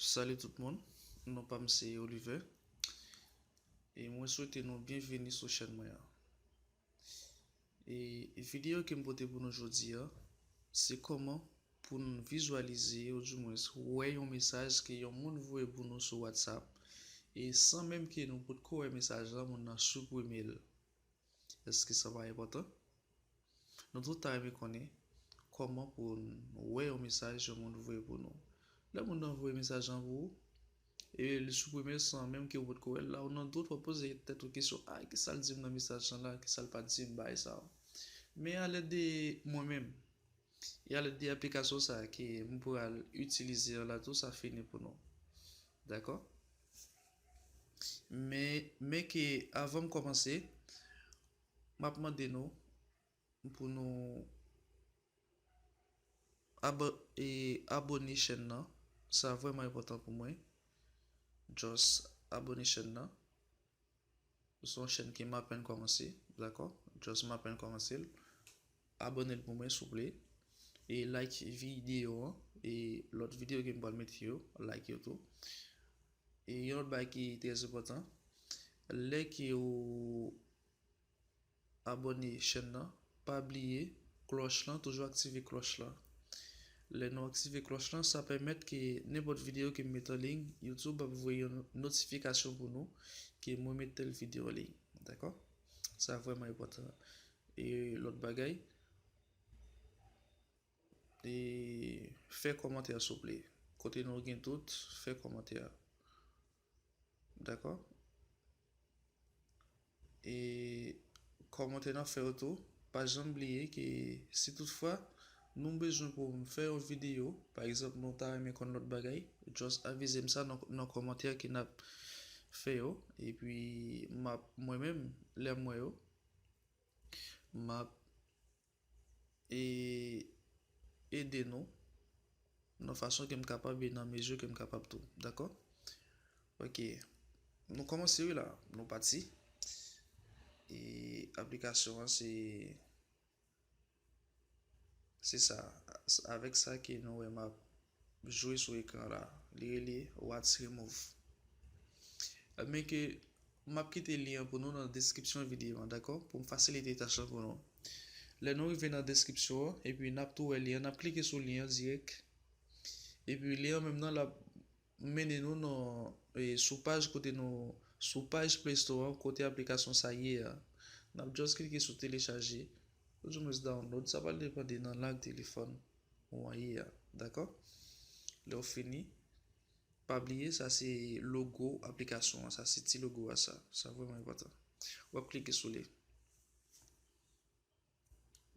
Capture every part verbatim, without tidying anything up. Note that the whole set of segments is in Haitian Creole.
Salut tout moun, non pa m se Oliver e mwen swete nou byenveni sou chèn mwen an. E videyo ke m pote pou nou jodi a, se kòman pou n vizyalize, oudimwens wè yon mesaj ke yon moun voye pou nou sou WhatsApp, e san menm ke nou potko wè mesaj lan, moun nan siprime l. Èske sa pa enpòtan? Nou tout ta renmen konnen kòman pou n wè yon mesaj yon moun voye pou nou. Lè moun nan voye mesaj lan pou ou, e li siprime l san menm ke ou potko wè l, la ou nan dout, w ap poze tèt ou kesyon, a, kisa l di m nan mesaj lan la, kisa l pa di m, bagay sa yo. Men alèd de mwen menm, e alèd de aplikasyon sa a ke m pral itilize an la tou, sa fini pou nou. Dakò? Men, men ke avan m kòmanse, m ap mande nou pou nou abo- e abòne chèn nan. Sa vrèman enpòtan pou mwen. Just abòne chèn nan. Se yon chèn ke m apèn kòmanse, dakò? Just m apèn kòmanse l. Abòne l pou mwen, souple. E like videyo an. E lòt videyo ke m pral mete yo, like yo tou. E yon lòt bagay ki trè enpòtan, lè ke ou abòne chèn nan, pa bliye klòch lan, toujou aktive klòch lan. Lè nou aktive klòch lan, sa pèmèt ke nenpòt videyo ke m met an liy, YouTube ap voye yon notifikasyon pou nou ke mwen met tèl videyo an liy. Dakò? Sa vrèman enpòtan. E lòt bagay, e fè kòmantè, souple. Kote nou gen tout, fè kòmantè. Dakò? E kòmantè n ap fè yo tou, pa janm bliye ke si toutfwa nou bezwen pou m fè yon videyo, pa egzanp, nou ta renmen konn lòt bagay, just avize m sa nan, nan kòmantè ke n ap fè yo. Epi, m ap, mwen menm, lè m wè yo, m ap e ede nou nan fason ke m kapab e nan mezi ke m kapab tou. Dakò? Ok. Nou kòmanse wi la. Nou pati. E aplikasyon an se, se sa. Avèk sa ke nou wè m ap jwe sou ekran la. Li rele What's Remove. Men ke m ap kite lyen an pou nou nan deskripsyon videyo an, dakò? Pou m fasilite tach lan pou nou. Lè nou rive nan deskripsyon an, epi n ap tou wè lyen an, n ap klike sou lyen an dirèk. Epi lyen an menm nan l ap mennen nou nan, e, sou paj kote nou, sou paj Play Store an, kote aplikasyon sa ye a. N ap just klike sou telechaje, oudimwens download, sa pral depande nan lang telefòn ou an ye a, dakò? Lè w fini, pa bliye, sa se logo aplikasyon an, sa se ti logo a sa, sa vrèman enpòtan. W ap klike sou li.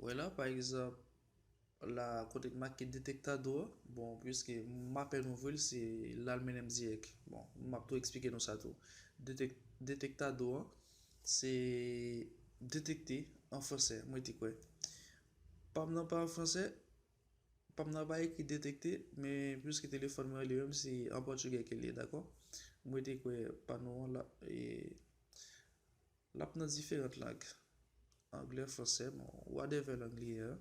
Wè la, pa egzanp, la kote k make detektado a, bon, piske m apèn ouvri l, se la l mennen m dirèk. Bon, m ap tou eksplike nou sa tou. Detek-, detektado a, se detekte an fransè, mwen te kwè. Pa m nan pa an fransè, pa m nan pa ekri detekte, men piske telefòn mwen li menm se an pòtigè ke l ye, dakò? Mwen te kwè pa nou an la, e, l ap nan diferant lang. Anglè, fransè, bon, whatever lang li ye a.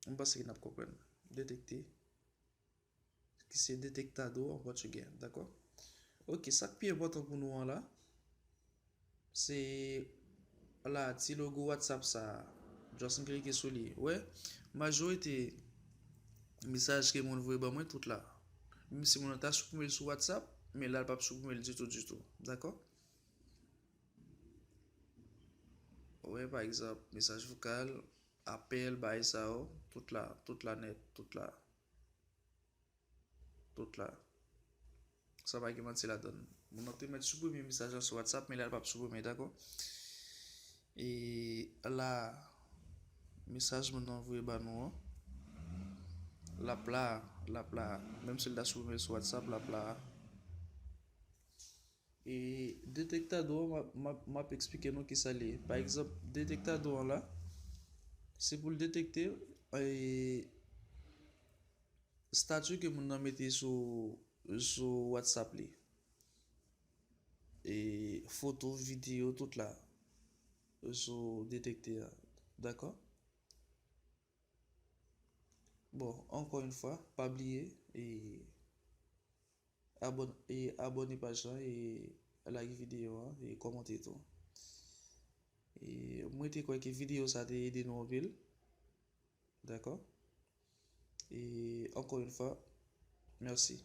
M panse ke n ap konprann. Detekte. Ki se detektado an pòtigè, dakò? Ok, sa k pi enpòtan pou nou an la, se la, ti logo WhatsApp sa a. Just m klike sou li. Wè, majorite mesaj ke moun voye ban mwen tout la. Menm si moun nan ta siprime l sou WhatsApp, men la l p ap siprime l ditou, ditou. Dakò? Wè, pa egzanp, mesaj vokal, apèl, bagay sa yo, tout la, tout la nèt, tout la. Tout la. Sa pa gen manti ladan l. Moun nan te mèt siprime mesaj lan sou WhatsApp, men la l p ap siprime, dakò? E la, mesaj moun nan voye ba nou an, l ap la, l ap la. Menm si l ta siprime l sou WhatsApp, l ap la. E detektado an, m ap, m ap, m ap eksplike nou kisa l ye. Pa egzanp, detektado an la, se pou l detekte, e, estati ke moun nan mete sou, sou WhatsApp li. E foto, videyo, tout la, sou detekte a. Dakò? Bon, ankò yon fwa, pa bliye e abòne paj la e like videyo a e kòmante tou. E mwen te kwè ke videyo sa te ede nou anpil. Dakò? E ankò yon fwa, mèsi.